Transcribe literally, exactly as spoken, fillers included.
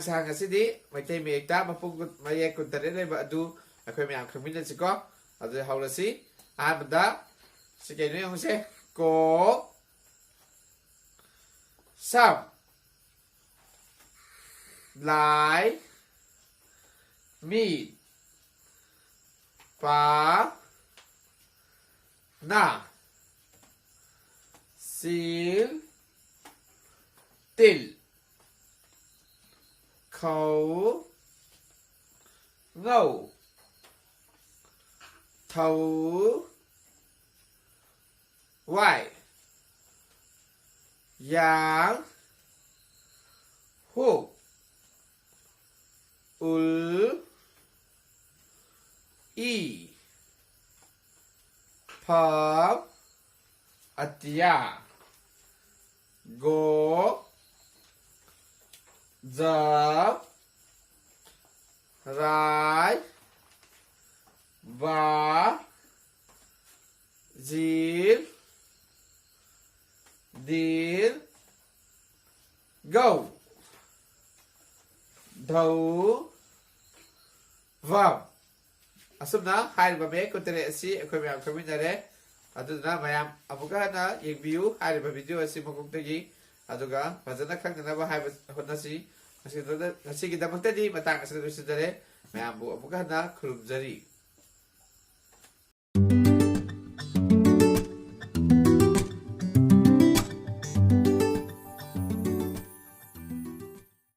ꯁꯥꯡ ꯑꯁꯤꯗꯤ ꯃꯩꯇꯩ ꯃꯌꯦꯛꯇ ꯃꯄꯨꯡ ꯀꯨꯟ- ꯃꯌꯦꯛ ꯀꯨꯟꯇꯔꯦꯠ ꯂꯩꯕ ꯑꯗꯨ ꯑꯩꯈꯣꯏ ꯃꯌꯥꯝ ꯈꯪꯃꯤꯟꯅꯁꯤꯀꯣ꯫ ꯑꯗꯨꯗꯤ ꯍꯧꯔꯁꯤ꯫ ꯑꯍꯥꯟꯕꯗ ꯁꯤ ꯀꯩꯅꯣ ꯌꯦꯡꯉꯨꯁꯦ꯫ ꯀꯣ, ꯁꯝ, ꯂꯥꯏ, ꯃꯤ, ꯄꯥ, ꯅ, ꯁꯤꯜ, ꯇꯤꯜ, ꯈꯧ, ꯉꯧ, ꯊꯧ, ꯋꯥꯏ, ꯌꯥꯡ, ꯍꯨꯛ, ꯎꯜ, ꯏ, ꯐꯝ, ꯑꯇꯤꯌꯥ, ꯒꯣ, ꯖ, ꯔꯥꯏ, ꯕꯥ, ꯖꯤꯜ, ꯗꯤꯜ, ꯒꯧ, ꯙꯧ, ꯚꯝ꯫ ꯑꯁꯨꯝꯅ ꯍꯥꯏꯔꯤꯕ ꯃꯌꯦꯛ ꯀꯨꯟꯇꯔꯦꯠ ꯑꯁꯤ ꯑꯩꯈꯣꯏ ꯃꯌꯥꯝ ꯈꯪꯃꯤꯟꯅꯔꯦ꯫ ꯑꯗꯨꯗꯨꯅ ꯃꯌꯥꯝ ꯑꯃꯨꯛꯀ ꯍꯟꯅ ꯌꯦꯡꯕꯤꯌꯨ ꯍꯥꯏꯔꯤꯕ ꯚꯤꯗꯤꯑꯣ ꯑꯁꯤ ꯃꯀꯣꯛꯇꯒꯤ, ꯑꯗꯨꯒ ꯐꯖꯅ ꯈꯪꯅꯅꯕ ꯍꯥꯏꯕ ꯍꯣꯠꯅꯁꯤ꯫ ꯉꯁꯤꯗ-, ꯉꯁꯤꯒꯤꯗꯃꯛꯇꯗꯤ ꯃꯇꯥꯡ ꯑꯁꯤꯗ ꯂꯣꯏꯁꯤꯟꯖꯔꯦ꯫ ꯃꯌꯥꯝꯕꯨ ꯑꯃꯨꯛꯀ ꯍꯟꯅ ꯈꯨꯔꯨꯝꯖꯔꯤ꯫